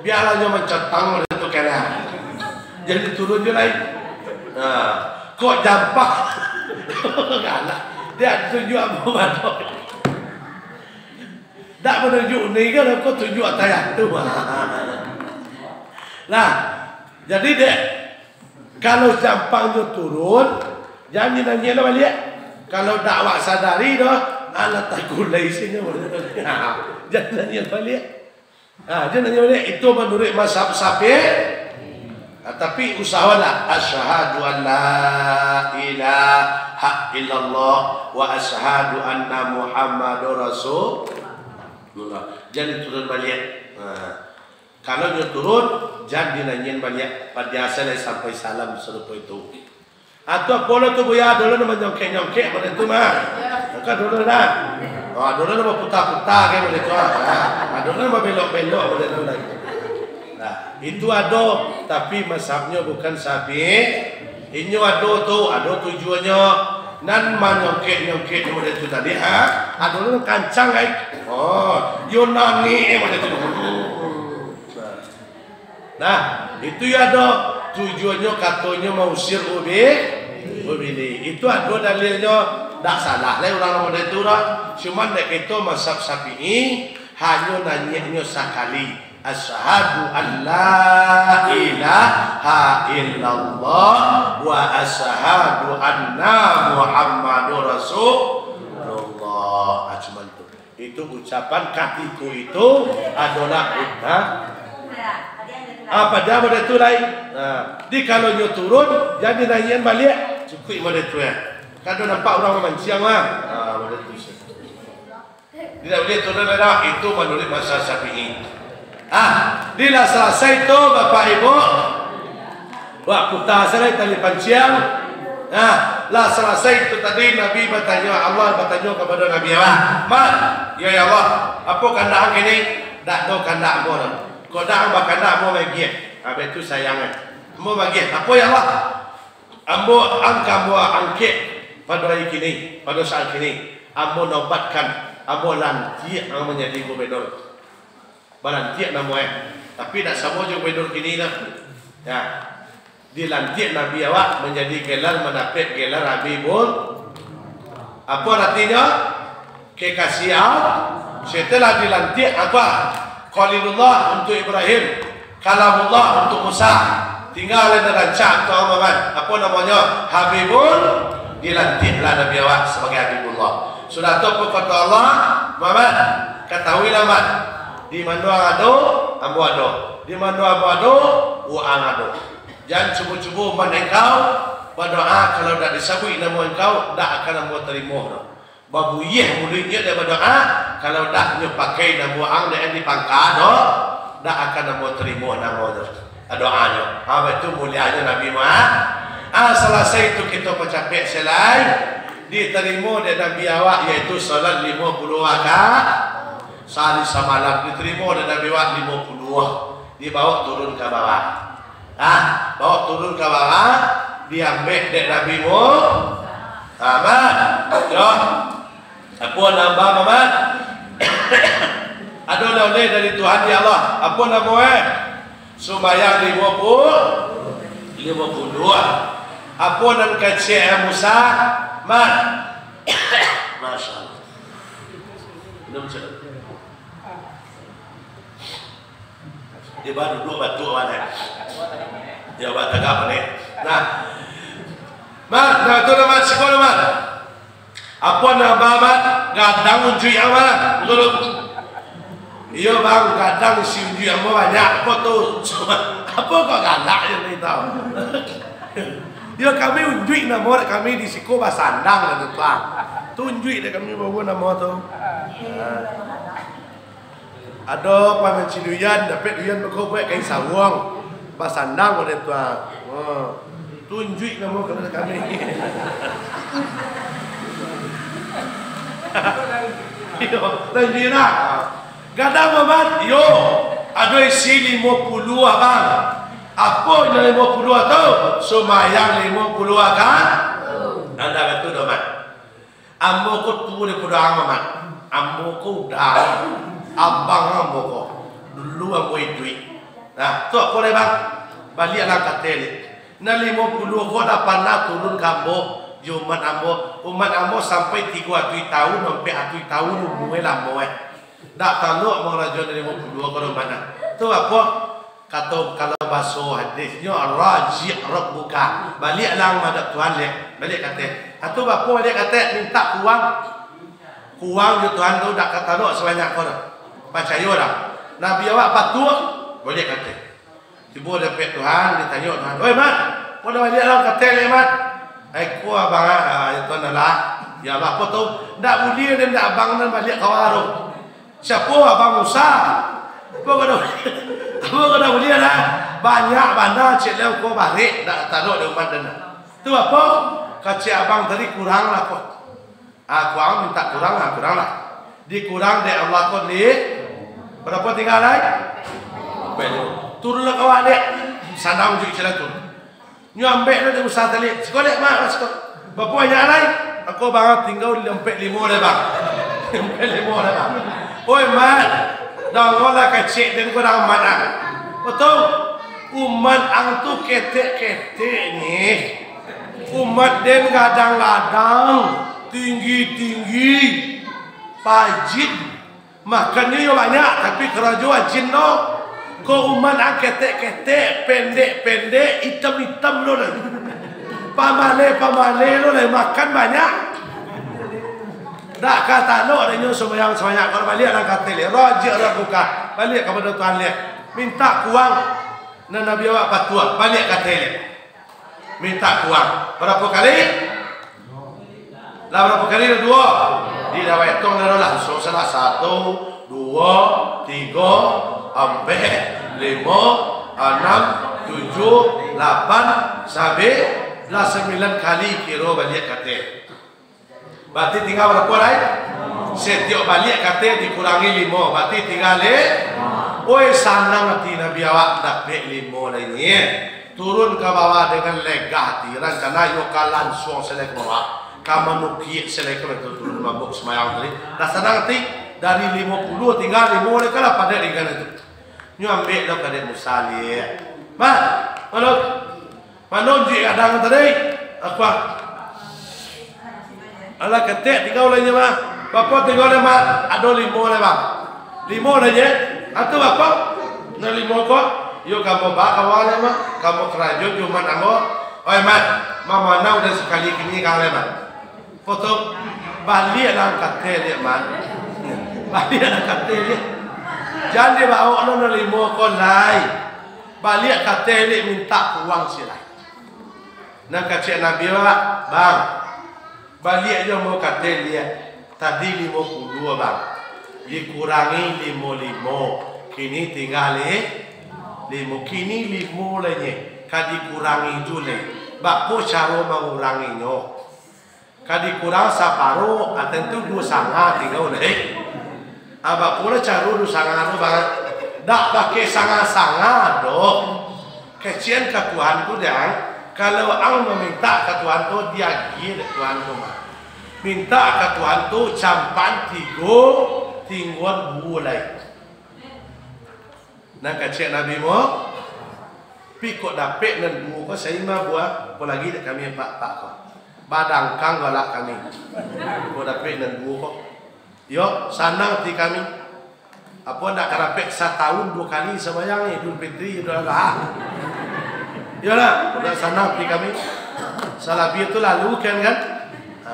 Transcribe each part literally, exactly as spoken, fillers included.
Bialah nyo mancatang model tu kan. Jadi turun je lai. Nah, kok jampang. Galak. Dia tunjuk apa mano. Dak manunjuk ni kan, kok tunjuk atayah tu. Nah, jadi dek, kalau jampangnyo turun, jan nanyia lah baliak. Kalau dak awak sadari doh, alah tagulai sinyo. Jan nanyia baliak. Ha, jan nanyia baliak. Itu manuruik mazhab Syafi'i. Ha, tapi usaholah, "Asyhadu an la ilaha illallah wa asyhadu anna Muhammadar Rasulullah." Jan turun baliak. Ha. Kalau nyo turun, jan dinanyian baliak, padiasan lai sampai salam sarupo itu. Atau apo lo tu, Buya, ado lo nan manyongkek-nyongkek model tu mah. Mako ado lo lah. Oh, ado lo nan baputa-puta kayak model tu ah. Ah, ado lo nan babelok-belok model tu lah. Nah, itu ado, tapi mazhabnyo bukan Syafi'i. Inyo ado tu, ado tujuannyo. Nan manyongkek-nyongkek model tu tadi, ha? Ado lo nan kancang, ai. Oh, Yunani, eh, model tu. Nah, itu yo ado tujuannyo, katonyo mausir ubi-, ubili. Itu ado dalilnyo, dak salah lai urang nan model tu doh. Cuman dek kito mazhab Syafi'i, hanyo nanyiaknyo sakali, "Asyhadu an la ilaha illallah wa asyhadu anna Muhammadur Rasulullah." Ah, cuman tu. Itu ucapan katiko itu adolah, ha? Ah, padiam model tu lai. Nah, di kalau nyo turun, jan dinanyian baliak. Cukuik model tu, ya. Kan ado nampak urang mamanciang, ha? Ah, model tu. Tidak boleh turun, ado. Itu manuruik mazhab Syafi'i. Ah, di lah salasai tu, Bapak Ibu. Wak puta sarai tali panciang. Nah, lah salasai itu tadi, Nabi batanyo, Allah batanyo kapado Nabi Allah, "Man, yo, ya Allah, apo kandak ang kini?" "Dak ado kandak ambo doh." "Kok dak ang bakandak, ambo magiah." Abih tu sayang, eh. "Ambo magiah." "Apo, ya Allah?" "Ambo, ang ka ambo angkek pado ari kini, pado saat kini. Ambo nobatkan, ambo lantiak ang manjadi gubernur." Balantiak namo, eh. Tapi dak samo jo gubernur kini doh. Ya. Dilantiak Nabi awak manjadi gelar, mandapek gelar Habibul. Apo aratinyo? Kekasih Allah. Setelah dilantiak, apo? Khalilullah untuk Ibrahim, Kalamullah untuk Musa. Tingga lai nan rancak tu, Muhammad. Apo namonyo? Habibul. Dilantiaklah Nabi awak sabagai Habibullah. Sudah tu, apo kato Allah? "Muhammad, katahuilah, Mat, di mano ang ado, ambo ado. Di mano ambo ado, waang ado. Jan cubo-cubo umat engkau badoa, kalau dak disabuik namo engkau, dak akan ambo tarimo doh. Babuyiah muluiknyo dek badoa, kalau dak nyo pakai namo ang dek di pangka doh, dak akan ambo tarimo namonyo, doanyo." Ha, baitu mulianyo Nabi Muhammad. Ah, salasai tu kito pacapek se lai, ditarimo dek Nabi awak, yaitu salat limo puluah rakaat. Sahari samalam ditarimo dek Nabi awak limo puluah. Dibaok turun ka bawah. Ah, baok turun ka bawah, diambek dek Nabi Mu-, Muhammad. Yo. Apo nambah, Muhammad? Ado lah uleh dari Tuhan, ya Allah. Apo namo, eh? Sumbayang limo puluah, limo puluah. Apo nan kecek, eh, Musa? Mat. Masya Allah. Minum, Cik. Dia baru duduk batuk awak, eh. Dia awak tagak balik. Nah. Mat, nah, tu dah, Mat, siko dah, Mat. Apo namo, Mat? Gadang unjuik ang, Mat. Betul. Iyo, Bang, gadang isi unjuik ambo banyak. Apo tu? Apo kok galak je ni tau? Yo, kami unjuik namo dek kami di siko basandang lah tu, Bang. Tu unjuik dek kami bawa namo tu. Nah. Ado pamancing duyan, dapek duyan beko buek kain sawuang. Basandang model tu, ah. Ha. Tunjuik namo ka kami. Iyo, tunjuik nak. Gadang, Mat? Iyo. Ado isi limo puluah, Bang. Apo nan limo puluah tu? Sumbayang limo puluah rakaat. Anda bantu doh, Mat. Ambo ko tuo daripado ang, Mat. Ambo ko uda abang ambo ko. Dulu ambo iduik. Nah, tu apo lai, Bang? Baliak lah ka ateh lai. Nan limo puluah ko lah panah turun ka ambo, jo umat ambo. Umat ambo sampai tigo atuih taun, ampek atuih taun umua lamo, eh. Dak talok mangarajo nan limo puluah ko doh, Bang. Tu apo? Kato, kalau baso hadisnyo, "Raji' rabbuka." Baliaklah madap Tuhan, liak. Baliak ka ateh. Atu bapo baliak ka ateh, mintak ka urang. Ka urang jo Tuhan tu dak ka talok sabanyak ko doh. Pacayo dah. Nabi awak patuah, baliak ka ateh. Tibo dapek Tuhan, ditanyo Tuhan, "Oi, Mat, ko dah baliak lah ka ateh lai, Mat?" "Ai ko abang, ah, ah, ya Tuhan lah." "Ya Allah, apo tu?" "Ndak buliah den, ndak abang nan baliak ka waruang." "Siapo, Abang Musa?" "Apo ko dah, apo ko dah buliah dah? Banyak bana cek lai ko barek, ndak talok di umat den dah." "Tu apo?" "Kecek abang tadi kurang lah ko." Ah, kurang, mintak kurang, ah, kurang lah. Dikurang dek Allah ko ni, barapo tingga lai? Ampek limo. Turun lah ka awak dek. Sanang juo cila turun. Nyo ambek lah dek Musa tadi. "Siko dek, Mak, siko." "Barapo banyak lai?" "Ko, Bang, tingga ampek limo dek, Bang." "Ampek limo dek, Bang." "Oi, Mat, dangolah kecek den ko, dang, Mat, ah. Batua, umat ang tu ketek-ketek ni. Umat den gadang-gadang, tinggi-tinggi, pajin, makannyo yo banyak, tapi karajo ajin no. Ko umat ang ketek-ketek, pendek-pendek, itam-itam lo lai. Pamaleh-pamaleh lo lai, makan banyak. Dak ka talok dek nyo sumbayang sabanyak ko, baliak lah ka ateh lai. Raji' rabbuka, baliak kapado Tuhan lai. Mintak ka urang." Nan Nabi awak patuah, baliak ka ateh lai. Mintak ka urang. Barapo kali? Lah barapo kali? Lah duo. Di dawai etong lah lah. So, salah satu, duo, tigo, ampek, limo, anam, tujuah, lapan, sabik, lah sambilan kali kiro baliak ka ateh. Barati tingga barapo lai? Satiok baliak ka ateh dikurangi limo, barati tingga lai. Oi, sanang ati Nabi awak dapek limo lai ni. Turun ka bawah dengan lega ati, rancana yo ka lansuang se lai ka bawah, ka manukiak se lai ka bawah tu, turun mabok sumbayang tadi. Lah sanang ati, dari limo puluah tingga limo lai, kan lah padek ringan itu. Nyo ambek lo ka dek Musa liak. Mat, mano? Mano unjuik gadang tadi? Apo? Alah, ketek tingga lai nyo, Mat. Barapo tingga lai, Mat? Ado limo lai, Bang. Limo lai nyo. Atu barapo? Nan limo ko, yo ka ambo ba ka awak lai, Mat. Ka ambo karajo jo umat ambo. Oi, Mat, mamanau den sakali kini ka lai, Mat. Poto, baliak lah ka ateh liak, Mat. Baliak lah ka ateh liak. Jan dibaok lo nan limo ko lai. Baliak ka ateh liak, mintak ka urang se lai. Nan kecek Nabi awak, "Bang, baliak jo ambo ka ateh liak. Tadi limo puluah, Bang. Dikurangi limo-limo. Kini tingga lai limo. Kini limo lai nyo. Ka dikurangi juo lai. Barapo caro manguranginyo?" Ka dikurang saparuah, ah, tantu duo sanga tingga lai. Ah, barapo lah caro duo sanga tu, Bang? Dak pakai sanga-sanga doh. Kecek an ka Tuhan tu, Dang. Kalau ang mamintak ka Tuhan tu, diagiah dek Tuhan tu, Bang. Mintak ka Tuhan tu, campan tigo, tingga duo lai. Nan kecek Nabi mo, pi kok dapek nan duo ko, saima buah, apolagi dek kami apak-apak ko. Badangkang galak kami. Kok dapek nan duo ko. Yo, sanang ati kami. Apo ndak ka dapek satahun duo kali sambayang, Idul Fitri, Idul Adha. Yo lah, udah sanang ati kami. Salabiah tu lalu kan, kan? Ha.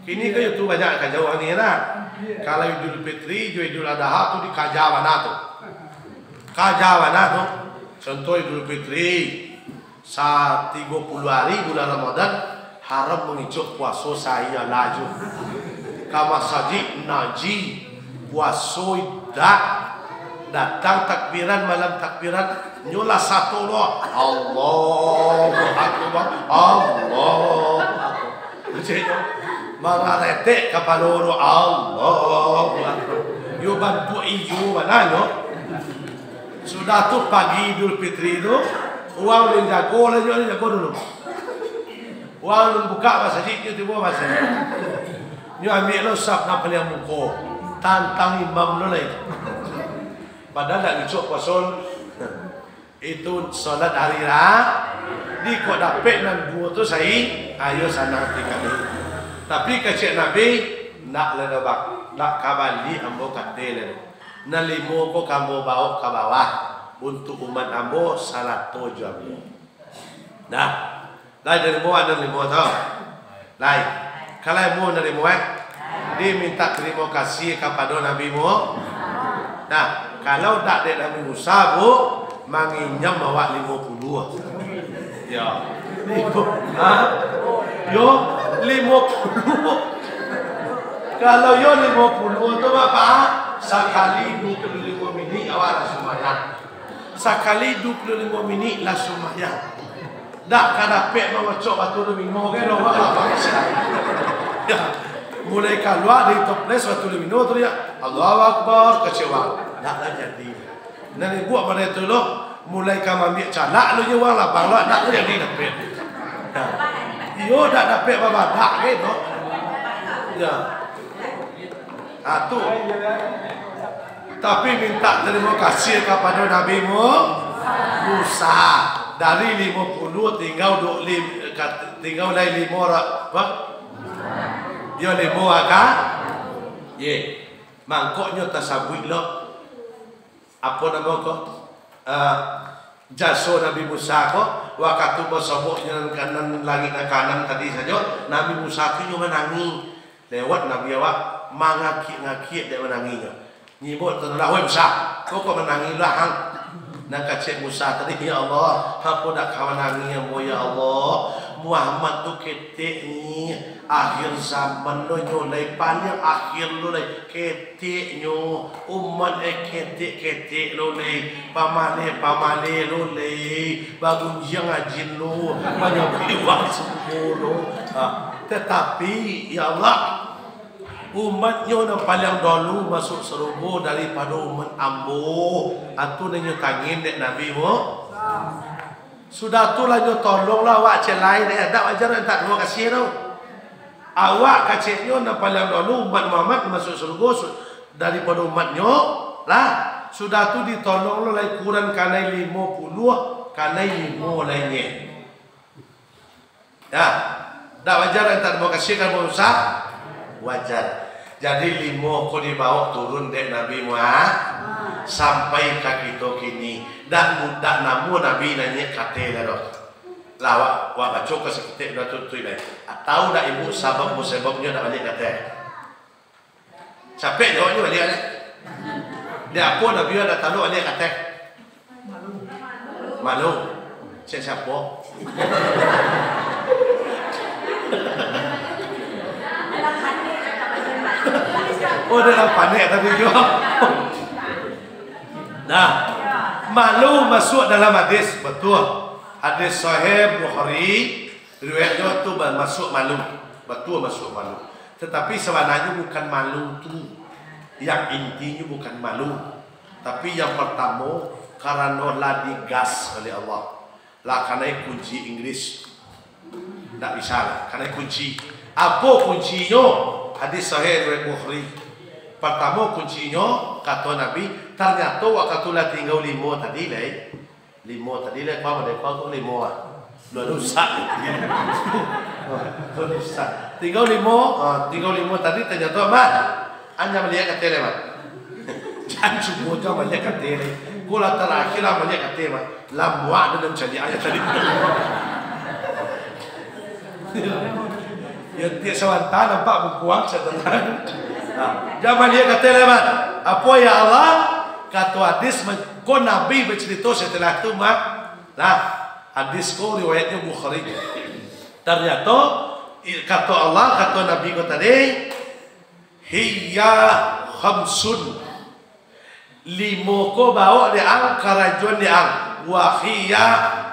Kini ko itu banyak ka jauah ni lah. Kalau Idul Fitri jo Idul Adha tu dikaja bana tu. Kaja bana tu. Contoh Idul Fitri, sa tigo puluah hari bulan Ramadan, haram mangecek puaso sahari laju. Ka masajik najih, puaso indak. Datang takbiran, malam takbiran, nyo lah sato doh, "Allahu Akbar, Allahu Akbar." Kecek nyo, mangaretek kapalo tu, "Allahu Akbar." Yo bantuak iyo bana nyo. Sudah tu pagi Idul Fitri tu, urang nan jago lah nyo, jago dulu. Urang nan buka masajik, nyo tibo masajik. Nyo ambiak lo saf nan paliang muko, tantang imam lo lai. Padahal nak ngicok puaso, Itu salat hari ra-, di kok dapek nan duo tu sai, ayo sanang tinggali. Tapi kecek Nabi, ndak lai doh, Bang, ndak ka bali ambo kate lai. Nan limo ko ka ambo bawok ka bawah, untuak umat ambo, sarato jo ambo. Nah, Lai narimo, nan limo tu. Lai. Kalau limo narimo, eh. Diminta tarimo kasih kapado Nabi Mu-, Nah, kalau dak dek Nabi Musa, Bu, manginyam awak limo puluah. Yo. Limo. Ha? Yo, limo puluah. Kalau yo limo puluah tu, Bapak, sakali duo puluah limo minik awak lah sumbayang. Sakali duo puluah limo minik lah sumbayang. Dak ka dapek mangocok Batu Domino, kan, awak lah bangsa. Ya. Mulai kalua dari toples Batu Domino tu, ya, Allahu Akbar, kecewa. Dak lah jadi. Nan ibuak pada itu lo, mulai ka mambiak calak lo je urang labang lo, dak lah jadi dapek. Ya. Iyo, dak dapek babadak ke tu. Ya. Ha, tu. Tapi minta tarimo kasih kapado Nabi Mu-, Musa. Dari limo puluah tingga duo lim-, kat-, tingga lai limo ra-, apo? Yo, limo aka. Ye. Mangkonyo tasabuik lo. Apo namo ko? Eh, jaso Nabi Musa ko, wakatu basoboknyo nan kanan, langik nan kanan tadi sajo, Nabi Musa tu nyo manangih. Lewat Nabi awak, mangakiak-ngakiak dek manangihnyo. Nyibok tu lah, "Weh Musa, kok, kok manangih lah, hang?" Nan kecek Musa tadi, "Ya Allah, apo dak ka manangih ambo, ya Allah? Muhammad tu ketek ni, akhir zaman lo nyo lai, paliang akhir lo lai, keteknyo, umat e ketek-ketek lo lai, pamaleh-pamaleh lo lai, bagunjiang ajin lo, banyak liwat sumpo lo." Ha, tatapi, ya Allah, umatnyo nan paliang dahulu masuak sarugo daripado umat ambo. Atu nan nyo tangih dek Nabi Mu-, Sudah tu lah nyo tolonglah awak cek lain, eh, dak wajar mintak tarimo kasih tu. Awak keceknyo nan paliang dahulu umat Muhammad masuak sarugo su-, daripado umatnyo lah. Sudah tu ditolong lo lai kurang kanai limo puluah, kanai limo lai nyo. Ya, dak wajar mintak tarimo kasih ka Musa? Wajar. Jadi limo ko dibawok turun dek Nabi Muhammad sampai ka kito kini. Dak, dak namuah Nabi naiak kate lai doh. Lah, wak, wak baco ka saketek dah tu, tu lai. Atau dak ibu sabab musababnyo dak baliak kate? Capek jawabnyo baliak lai. Di apo Nabi dak taruih baliak kate? Malu. Cek siapo? Oh, dalam panek tadi juo. Nah, malu masuak dalam hadis, batua. Hadis sahih Bukhari, riwayatnyo tu ba-, masuak malu. Batua masuak malu. Tatapi sabananyo bukan malu tu. Yang intinyo bukan malu. Tapi yang partamo, karano lah digas oleh Allah. Lah kanai kunci Inggris. Ndak bisa lah, kanai kunci. Apo kuncinyo? Hadis sahih riwayat Bukhari. Partamo kuncinyo, kato Nabi, tarnyato wakatu lah tingga limo tadi lai. Limo tadi lai, kuah madai kuah tu limo ah. Lah rusak. Lah rusak. Tingga limo, ah, tingga limo tadi tarnyato, Mat, anyo maliek kate lai, Mat. Jan cubo jan maliek kate lai. Ko lah tarakhir lah maliek kate, Mat. Lah muak dalam caliak ayah tadi. Ya, tiap sabanta nampak bungkuang satanah. Nah, jan maliek kate lai, Mat. Apo, ya Allah? Kato hadis, men-, ko Nabi bacarito satalah tu, Mat. Nah, hadis ko riwayatnyo Bukhari. Tarnyato, i-, kato Allah, kato Nabi ko tadi, "Hiya khamsun." Limo ko bawok dek ang, karajoan dek ang. "Wa hiya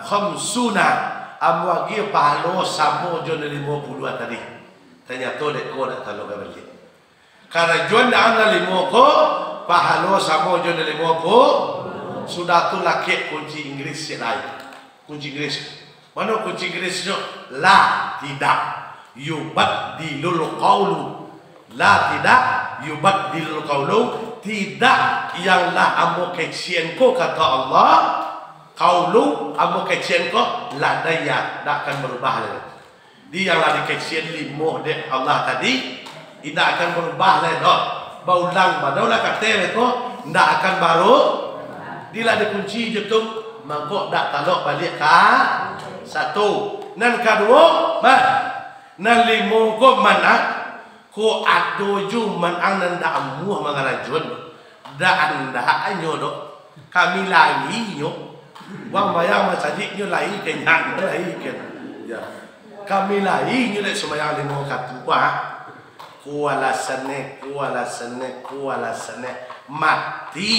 khamsuna." Ambo agiah pahalo samo jo nan limo puluah tadi. Tanyato dek ko nak tolong ka baliak. Karajoan dek ang nan limo ko, pahalo samo jo nan limo puluah. Sudah tu lakek kunci Inggris cek lain. Kunci Inggris. Mano kunci Inggrisnyo? La, tidak. Yubaddilul qaulu. La, tidak. Yubaddilul qaulu. Tidak, yang lah ambo kecekan ko, kata Allah, qaulu, ambo kecekan ko, ladayya, dak akan barubah lai. Di yang lah dikecekan limo dek Allah tadi, indak akan barubah lai doh. Baulang, baulang lah kato beko, ndak akan baru. Di lah dikunci jo tu, mangko dak talok baliak ka satu. Nan kaduo, mah, nan limo ko man'an, ko ado jo man'an nan dak amuah mangarajoan, dak andak nyo doh. Kami lai nyo. Wang bayang masajik nyo lai kenyan, lai ken. Ya. Kami lai nyo dek sumbayang limo wakatu. Kualah sanek, kualah sanek, kualah sanek. Mati.